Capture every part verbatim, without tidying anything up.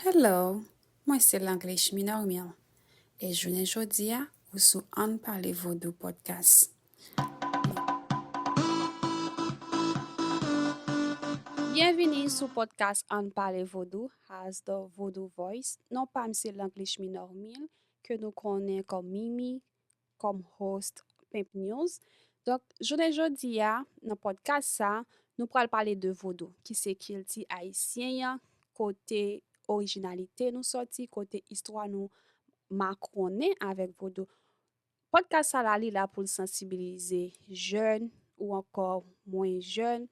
Hello, mwen se Langlich Minormil, e jounen jodi a, ou sou Ann Pale Vodou Podcast. Byenvini sou podcast Ann Pale Vodou, as the Vodou Voice. Non pa m se Langlich Minormil, ke nou konnen kòm Mimi, kòm host Pimp News. Donk, jounen jodi a, nan podcast sa, nou pral pale de vodou, ki se kilti ayisyen an, kote orijinalite nou sòti, kote istwa nou makonnen avèk vodou. Podcast sa la, li la pou l sansibilize jèn ou ankò mwen jèn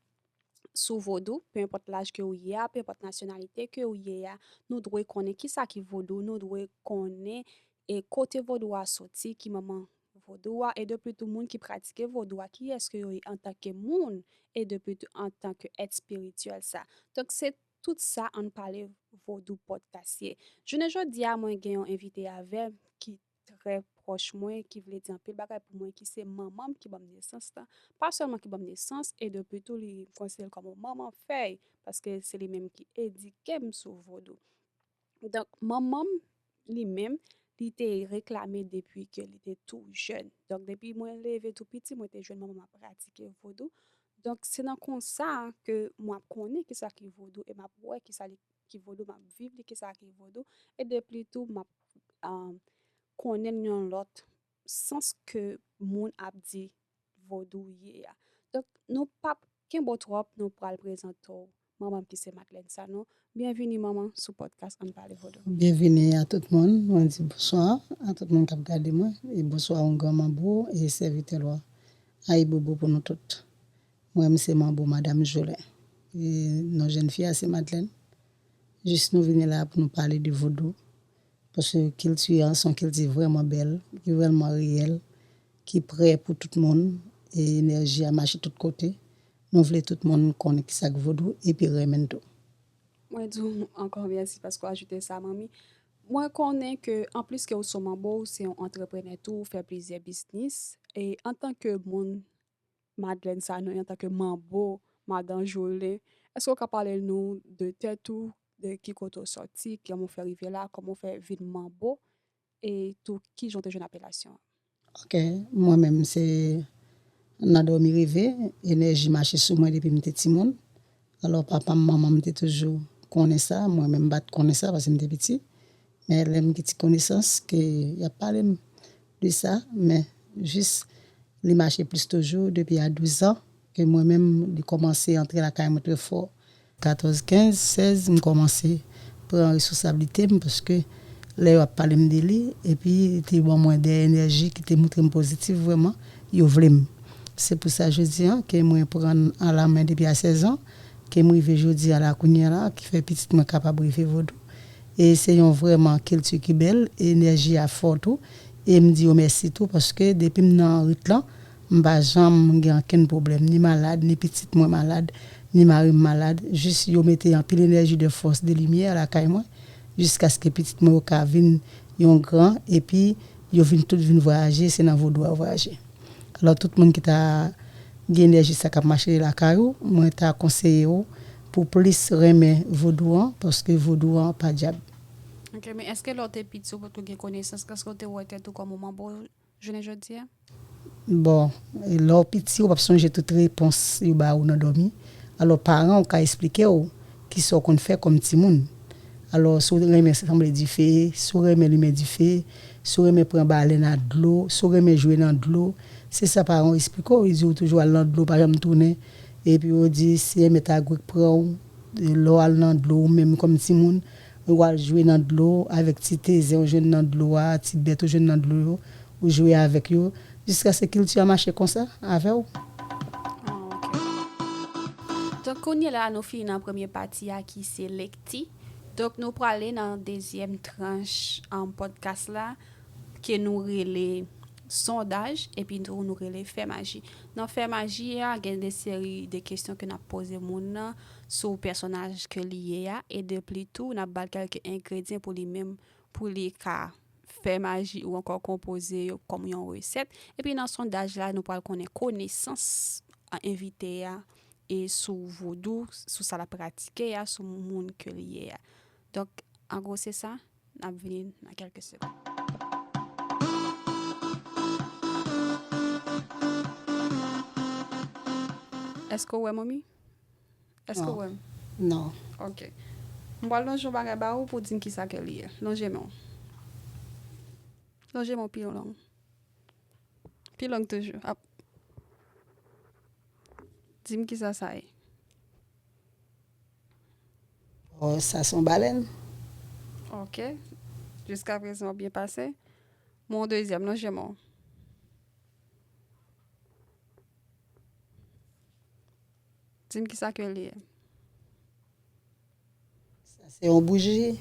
sou vodou, pe enpòt laj ke ou ye a, pe enpòt nasyonalite ke ou ye a, nou dwe konnen kisa ki vodou, nou dwe konnen e kote vodou a soti, ki manman vodou a, e depi tou moun ki pratike vodou a, kiyès ke yo ye antanke moun, e depi tou antanke èt espirityèl sa. Donk, se tout sa Ann Pale Vodou Podcast ye. Jounen jodi a, mwen gen yon envite avè m ki trè pwòch mwen, ki vle di anpil bagay pou mwen, ki se manman m ki ban m nesans lan. Pa sèlman ki ban m nesans, e depi tou li, m konsidere l kòm yon manman fèy, paske se li menm ki edike m sou vodou. Donk, manman m, li menm, li te reklame depi ke li te tou jèn. Donk, depi mwen leve tou piti, mwen te jwenn manman m ap pratike vodou. Donk, se nan konsa ke mwen ap konnen kisa ki vodou e m ap wè kisa li, ki vodou, m ap viv li, kisa ki vodou. E depi tou, m ap, um, konnen l yon lòt sans ke moun ap di vodou ye a. Donk, nou p ap kenbe w twòp, nou pral prezante w manman m ki se Madeleine Sanon. Byenvini, manman, sou podcast Ann Pale Vodou. Byenvini a tout moun. Mwen di bonswa a tout moun k ap gade mwen. E bonswa yon gran manbo e sèvitè lwa. Ayibobo pou nou tout. Mwen, m se manbo Madanm Jolin. E non jèn fi a se Madeleine. Jis nou vini la pou nou pale de vodou. Paske kilti an se yon kilti vrèman bèl, ki vrèman reyèl, ki prè pou tout moun, e enèji a mache tout kote. Nou vle tout moun konnen kisa k vodou, epi renmen l tou. Mwen di w ankò mèsi paske w ajoute sa, manmi. Mwen konnen ke, anplis ke w se yon manbo, w se yon antreprenè tou, w fè plizyè biznis. E antanke moun Madeleine Sanon, antanke manbo, Madan Jolin, èske w ka pale nou de tèt ou, de ki kote w sòti, kòman w fè rive la, kòman w fè vin manbo, e tou kijan w te jwenn apelasyon an? Ok, mwen menm se nan dòmi reve, enèji mache sou mwen depi m te timoun. Alò, papa m, manman m te toujou konnen sa, mwen menm m pa t konnen sa paske m te piti. Men lè m gen ti konesans ke y ap pale m de sa, men jis li mache plis toujou depi a douz an, ke mwen menm li kòmanse antre lakay mwen trè fò. Katòz, kenz, sèz, m kòmanse pran responsablite m paske lè yo ap pale m de li, epi li te ban mwen de enèji ki te montre m pozitif vrèman, yo vle m. Se pou sa jodi an ke mwen pran an la men depi a sèz an, ke m rive jodi a la kounye a la, ki fè pitit mwen kapab rive vodou. E se yon vrèman kilti ki bèl, e enèji a fò tou. E m di yo mèsi tou, paske depi m nan rit lan, m pa janm gen ankenn pwoblèm, ni malad, ni pitit mwen malad, ni mari m malad. Jis yo mete anpil enèji de fòs, de limyè lakay mwen, jiskaske pitit mwen yo ka vin yon gran, epi yo vin tout vin vwayaje, se nan vodou a yo vwayaje. Alò, tout moun ki ta gen enèji sa k ap mache lakay ou, mwen ta konseye w pou plis renmen vodou an, paske vodou an pa dyab. Ok, men èske lè w te piti, ou potko gen konesans, èske w te wè tèt ou kòm yon manbo jounen jodi a? Bon, lè w piti, ou p ap sonje tout repons yo ba ou nan dòmi. Alò, paran w ka esplike w kisa w konn fè kòm timoun. Alò, si w renmen sanble dife, si w renmen limen dife, si w renmen pran balèn ak dlo, si w renmen jwe nan dlo, se sa paran w esplike w. Yo di w toujou al nan dlo, pa janm tounen. Epi yo di, Seyè Mèt Agwe k pran w, lè w al nan dlo, ou menm kòm timoun, ou al jwe nan dlo avèk ti tezen ou jwenn nan dlo a, ti bèt ou jwenn nan dlo yo, ou jwe avèk yo, jiskaske kilti a mache konsa avè w. Ah, ok. Donk, kounye la, nou fini nan premye pati a ki se lekti. Donk, nou prale nan dezyèm tranch, um, podcast la, ke nou rele sondaj, epi tou nou rele fè maji. Nan fè maji a, gen de seri de kesyon ke n ap poze moun nan sou pèsonaj ke li ye a, e depi tou, n ap ba l kèlke engredyan pou li menm, pou li ka fè maji ou ankò konpoze yo kòm yon resèt. Epi nan sondaj la, nou pral konnen konesans, a, envite a e sou vodou, sou sa l ap pratike a, sou moun ke li ye a. Donk, An gwo, se sa. N ap vini nan kèlke segonn. Èske w wè, manmi? Èske w wè m? Non. Ok. M pral lonje yon bagay ba ou pou w di m kisa ke li ye. Lonje men w. Lonje men w pi long. Pi long toujou. Ap. Di m kisa sa ye. Oh, sa se yon balèn. Ok. Jiska prezan, w byen pase. Mwen yon dezyèm, lonje men w. Di m kisa ke li ye. Sa se yon bouji.